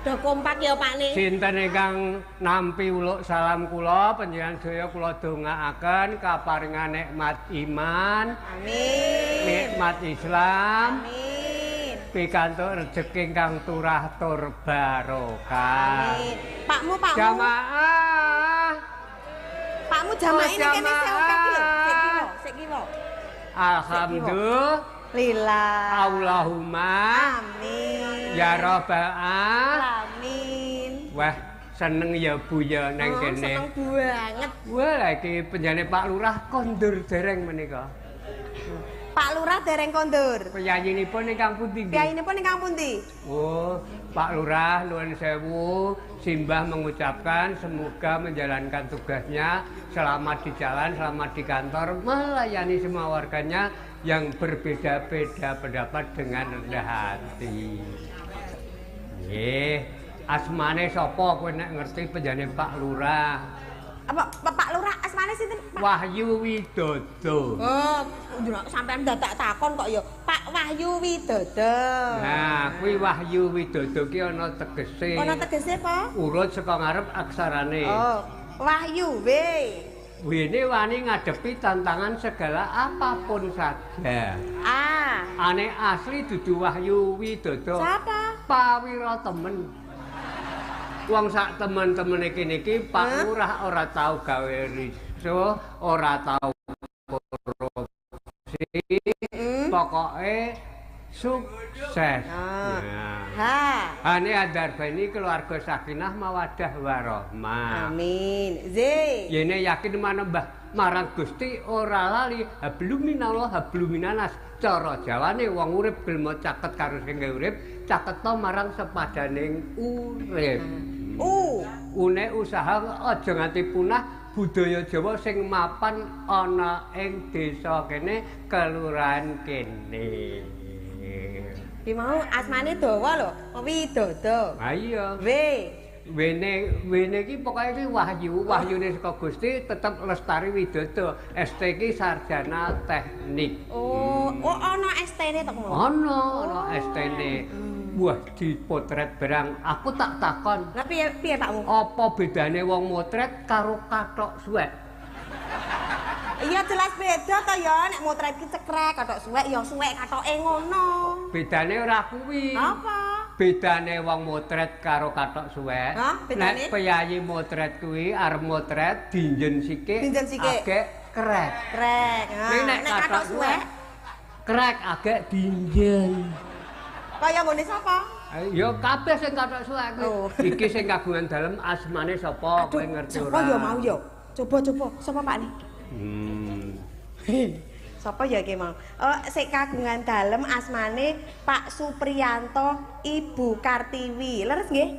Do kompak ya, Pak ne. Sinten ingkang nampi uluk salam kula, panjenengan sedaya kula dongaaken kaparingan nikmat iman, amin. Nikmat Islam, amin. Pikantuk rejeki ingkang turah tur barokah. Amin. Pakmu, Pakmu. Jamaah. Pakmu jamaah ini kene sewu kaki lho. Sik kiwa, sik kiwa. Alhamdulillah. Lillah. Allahumma. Amin. Ya Rabbal alamin. Wah, seneng ya Bu ya nang kene. Seneng banget. Wah, iki penjane Pak Lurah kondur dereng menika. Pak Lurah dereng kondur. Piyayinipun ingkang pundi nggih? Piyayinipun ingkang pundi? Oh, Pak Lurah nuwun sewu, simbah mengucapkan semoga menjalankan tugasnya selamat di jalan, selamat di kantor, melayani semua warganya yang berbeda-beda pendapat dengan rendah hati. Nggih, asmane sapa kowe nek ngerti penjane Pak Lurah? Apa Pak Lurah asmane sinten? Wahyu Widodo. Oh, sampean dadak takon kok ya. Pak Wahyu Widodo. Nah, kuwi Wahyu Widodo ki ana tegese. Ana tegese apa? Urut saka ngarep aksarane. Oh, Wahyu W. Wene wani ngadepi tantangan segala apapun saja. A. Ane asli dudu Wahyu Widodo. Siapa? Pawira temen. Wong sak temen-temene kene iki Pak Lurah ora tau gawe riso, ora tau korupsi. Pokoke sukses. Nah. Ha. Ane andarbani keluarga sakinah mawadah warahmah. Amin. Z. Yene yakin manembah marang Gusti ora lali habluminallah habluminanas. Cara Jawane wong urip gelem caket karo sing urip, caketo marang sepadaning urip. U. Une usaha aja nganti punah budaya Jawa sing mapan ana ing desa kene, kelurahan kene. Ki mau asmane dawa lho, Widodo. Ha iya. W. Wene wene iki pokoke iki wahyu, wahyune saka Gusti tetep lestari Widodo. ST iki sarjana teknik. Oh, oh ana ST-ne to mau? Ana, ana ST-ne. Wah, dipotret barang. Aku tak takon. Lah piye piye Pakmu? Apa bedane wong motret karo kathok suwek? Iya jelas beda to ya, nek motret ki cekrek, kathok suwek ya suwek kathoke ngono. Bedane ora kuwi. Apa? Bedane wong motret karo kathok suwek. Hah, bedane? Nek piyayi motret kuwi arep motret dinjen sikik, dinjen sikik. Agek krek. Krek. Nek nek kathok suwek krek agek dinjen. Kaya nggone sapa? Ya kabeh sing kathok suwek kuwi. Oh. Iki sing kagungan dalem asmane sapa kowe ngerti ora? Sapa ya mau ya? Coba-coba sapa Pak ni? Sapa ya iki mau? Oh, sik kagungan dalem asmane Pak Supriyanto, Ibu Kartiwi. Leres nggih?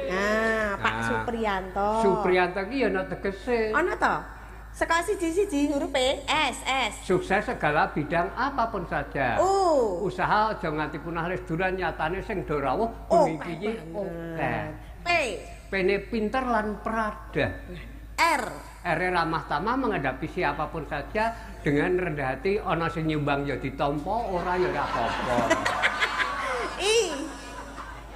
Nah, Pak Supriyanto. Supriyanto iki ya ana tegese. Ana to? Saka siji-siji hurufe S, S. Sukses segala bidang apapun saja. U. Usaha aja nganti punah les duran nyatane sing do rawuh bengi iki oke. P. Pene pinter lan pradah. R. R ramah tamah menghadapi siapapun saja dengan rendah hati, ana sing nyumbang ya ditampa, ora ya ora apa-apa. I.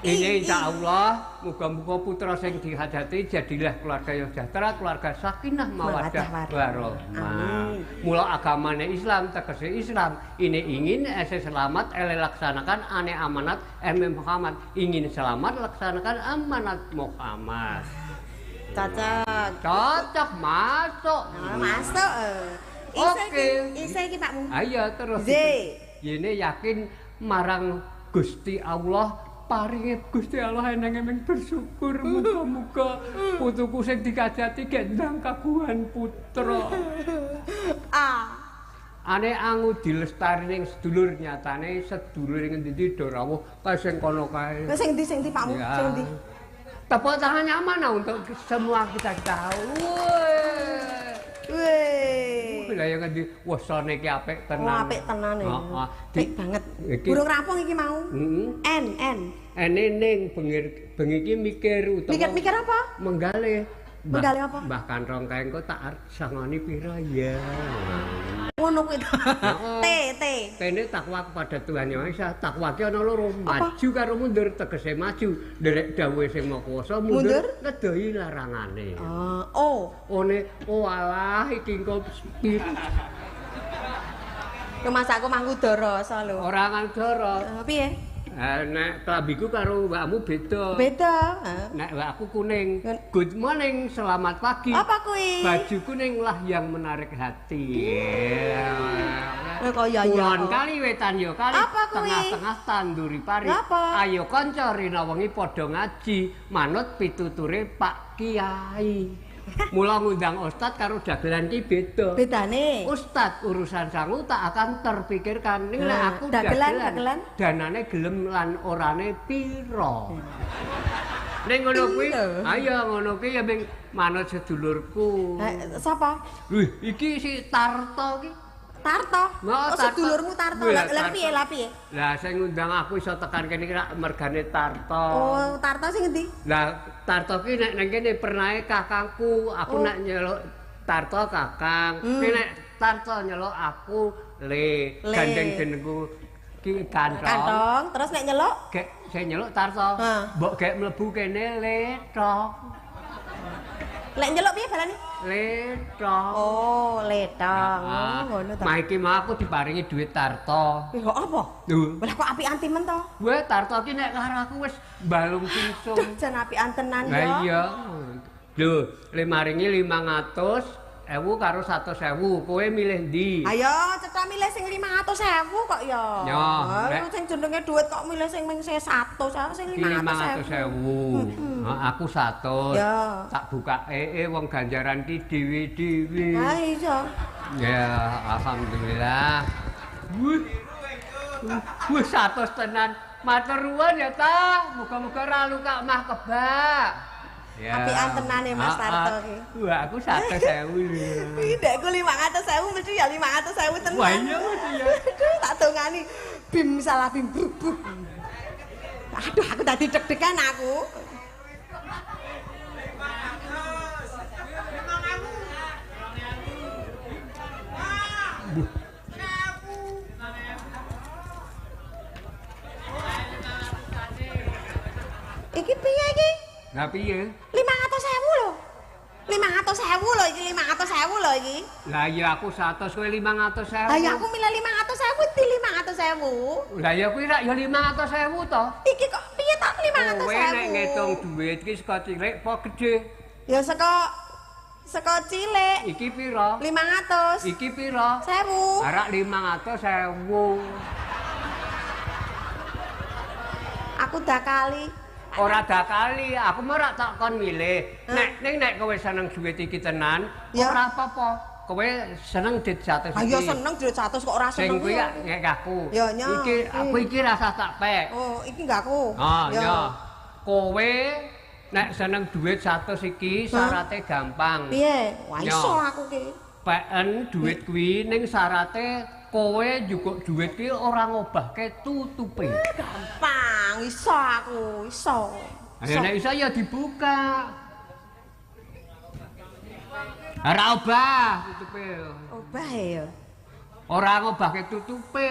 Ini insya Allah, muga-muga putra sing dihajati jadilah keluarga yang sejahtera, keluarga sakinah mawaddah warahmah. Mula agamane Islam, tegese Islam. Ini ingin ese selamat, ele laksanakan ane amanat MM Muhammad. Ingin selamat, laksanakan amanat Muhammad. Cocok. Cocok, masuk. Nah, masuk. Oke. Isa iki Pakmu. Ayo terus. Z. Yene yakin marang Gusti Allah, paringe Gusti Allah enenge ming bersyukur muga-muga putuku sing dikajati gendang kagungan putra. A. Ane angudi lestari ning sedulur nyatane sedulur ing ngendi do rawuh kae sing kono kae. Sing ndi sing ndi Pakmu? Sing ndi? Tepuk tangannya mana untuk semua kita tahu. Wih. Lah yang ngendi wah sone iki apik tenan. Oh, apik tenan ya. Heeh. Apik banget. Burung rampung iki mau. Heeh. N N. Ene ning bengi iki mikir utawa mikir apa? Menggalih. Medale apa? Mbah Kanthong kae engko tak sangoni pira ya. Ngono kuwi to. T T. Tene takwa kepada Tuhan Yang Maha Esa. Takwa ki ana loro, maju karo mundur, tegese maju nderek dawuhe sing Maha Kuwasa, mundur ngedohi larangane. Oh. One oh alah iki engko pir. Rumah aku mangku rasa lho. Ora ngandara. Piye? Nek klambiku karo mbakmu beda. Beda. Nek mbakku kuning. Good morning, selamat pagi. Apa kuwi? Baju kuning lah yang menarik hati. Kok ya ya. Kulon kali wetan ya kali. Tengah-tengah tanduri pari. Ayo kanca rina wengi padha ngaji, manut pituture Pak Kiai. Mula ngundang ustad karo dagelan ki beda. Bedane? Ustad urusan sangu tak akan terpikirkan. Ning nek aku dagelan, danane gelem lan orane pira. Ning ngono kuwi, ayo ngono kuwi ya ming manut sedulurku. Sapa? Wih, iki si Tarto ki. Tarto? Oh, sedulurmu Tarto. Lah piye, lah piye? Lah sing ngundang aku iso tekan kene iki rak mergane Tarto. Oh, Tarto sing ngendi? Lah Tarto ki nek nang kene pernahe kakangku, aku nek nyeluk Tarto kakang, nek Tarto nyeluk aku le, gandeng jenengku ki Kanthong. Kanthong, terus nek nyeluk? Gek sing nyeluk Tarto. Mbok gek mlebu kene le tok. Lek nyeluk piye balane? Letong. Oh, letong. Oh, ngono ta. Mah iki mah aku diparingi dhuwit Tarto. Lho apa? Lho. Lah kok apian timen to? Weh, Tarto ki nek karo aku wis balung sungsum. Duh, jan apian tenan ya. Lah iya. Lho, le maringi 500.000 karo 100.000. Kowe milih ndi? Ayo, cetha milih sing 500.000 kok ya. Ya, sing jenenge dhuwit kok milih sing ming 100, sing 500.000. 500.000. Aku 100. Ya. Tak bukake wong ganjaran ki dhewe-dhewe. Ha iya. Ya, alhamdulillah. Wuh. Wuh, 100 tenan. Matur nuwun ya ta. Muga-muga ra luka mah kebak. Ya. Apian tenan ya Mas Tarto ki. Wah, aku 100.000 lho. Iki ndekku 500.000 mesti ya 500.000 tenan. Wah iya mesti ya. Aduh, tak dongani bim salah bim bruk bruk. Aduh, aku tadi deg-degan aku. Iki piye iki? Lah piye? 500.000 lho. 500.000 lho iki, 500.000 lho iki. Lah iya aku 100 kowe 500.000. Lah ya aku milih 500.000 di 500.000. Lah ya kuwi rak ya 500.000 to. Iki kok piye ta 500.000? Kowe nek ngitung dhuwit iki saka cilik apa gedhe? Ya saka cilik. Iki pira? 500. Iki pira? 1000. Arak 500.000. Aku dah kali. Ora dakali, aku mah rak tak kon milih. Nek ning nek kowe seneng dhuwit iki tenan, ora apa-apa. Kowe seneng duit 100 iki. Ya seneng duit 100 kok ora seneng. Sing kuwi nek aku. Ya nya. Iki aku iki rasah tak pek. Oh, iki enggak aku. Ah, ya. Kowe nek seneng duit 100 iki syarate gampang. Piye? Wah iso aku ki. Peken duit kuwi ning syarate kowe njukuk duit ki ora ngobahke tutupe. Gampang, iso aku, iso. Ayo nek iso ya dibuka. Ora obah tutupe. Obah ya. Ora ngobahke tutupe.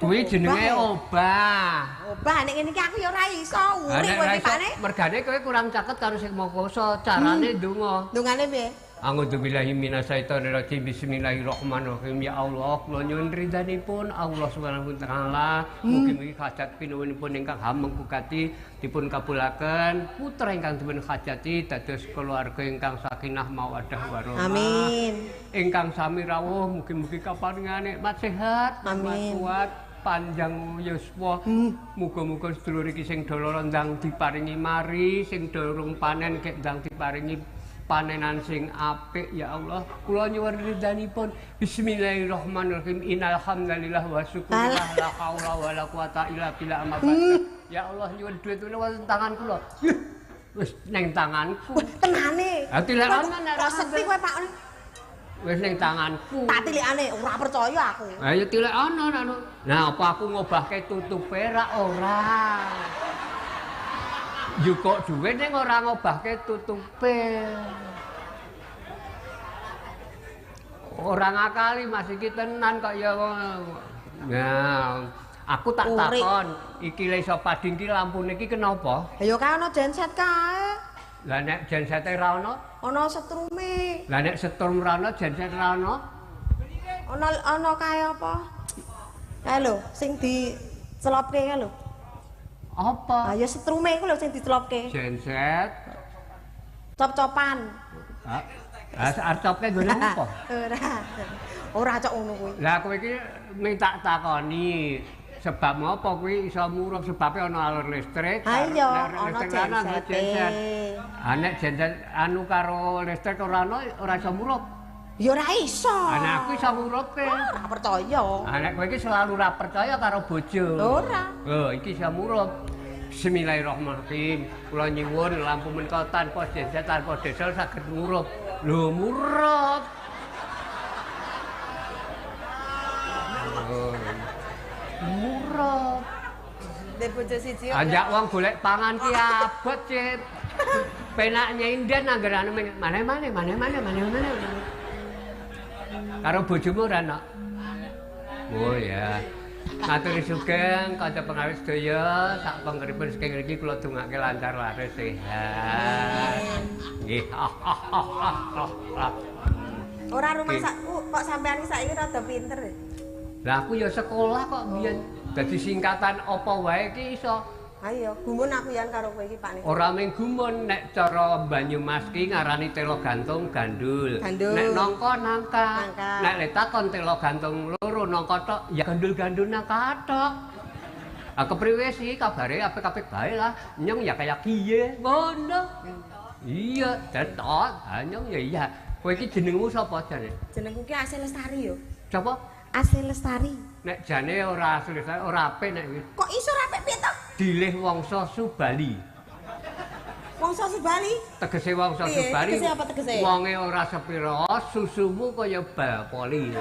Kuwi jenenge obah. Obah nek ngene iki aku ya ora iso urip kowe iki Pakne. Mergane kowe kurang caket karo sing Maha Kuwasa, carane ndonga. Ndongane piye? A'udzubillahi minasyaitonirrajim. Bismillahirrahmanirrahim. Ya Allah, kula nyuwun ridhanipun Allah Subhanahu wa taala. Mugi-mugi hajat pinuwunipun ingkang hamengkugati dipun kabulaken. Putra ingkang dipun hajati dados keluarga ingkang sakinah mawaddah warahmah. Amin. Ingkang sami rawuh mugi-mugi kaparingan nikmat sehat, nikmat kuat, panjang yuswa. Muga-muga sedulur iki sing do lara ndang diparingi mari, sing durung panen gek ndang diparingi panenan sing apik ya Allah. Kula nyuwun ridhanipun. Bismillahirrahmanirrahim. Innal hamdalillah wa syukurillah la haula wala quwata illa billah amma ba'd. Ya Allah nyuwun dhuwit wonten tangan kula. Wis ning tanganku. Tenane. Ha tilekane nek ora sekti kowe Pak. Wis ning tanganku. Tak tilikane ora percaya aku. Ha ya tilekane anu. Nah apa aku ngobahke tutupe ra ora. Njukuk dhuwit ning ora ngobahke tutupe. Ora ngakali Mas iki tenan kok ya. Nah, aku tak takon, iki le iso padhing ki lampune iki kenapa? Ya kae ana genset kae. Lah nek gensete ra ana? Ana setrume. Lah nek setrum ra ana, genset ra ana? Ana ana kae apa? Kae lho, sing dicelopke kae lho. Apa? Ah ya setrume iku lho sing dicelopke. Genset. Cop-copan. Hah? Lah arep copke nggone apa? Ora. Ora cok ngono kuwi. Lah kowe iki minta takoni sebab apa kuwi iso murup sebabe ana alur listrik. Ha iya, ana genset. Ha nek genset anu karo listrik ora ana ora iso murup. Ya ora iso. Ha nek aku iso murupke. Ora percaya. Ha nek kowe iki selalu ora percaya karo bojo. Ora. Lho, iki iso murup. Bismillahirrahmanirrahim. Kula nyuwun lampu menika tanpa genset tanpa diesel saged murup. Lho murup. Murup. Ndek bojo siji. Anjak wong golek pangan ki abot, Cip. Penak nyinden anggerane mane-mane mane-mane mane-mane. Karo bojomu ora, Nok? Oh ya. Matur sugeng kanca pengawit sedaya, sak pengeripun saking mriki kula dongake lancar laris sehat. Nggih. Ora rumangsaku kok sampean iki saiki rada pinter. Lah aku ya sekolah kok biyen. Dadi singkatan apa wae iki iso. Ayo, gumun aku yang karo kowe iki Pak. Ora mung gumun nek cara Banyumas ki ngarani telo gantung gandul. Nek nangka nangka. Nek le takon telo gantung loro nangka tok ya gandul-gandul nangka tok. Ah kepriwe sih kabare apik-apik bae lah. Nyong ya kaya kiye ngono. Iya, tetot. Ha nyong ya iya. Kowe iki jenengmu sapa jane? Jenengku ki Asih Lestari yo. Sapa? Asih Lestari. Nek jane ora asli Lestari, ora apik nek kuwi. Kok iso ora apik piye to? Dilih Wangsa Subali. Wangsa Subali? Tegese Wangsa Subali. Tegese apa tegese? Wonge ora sepira, susumu kaya bal poli.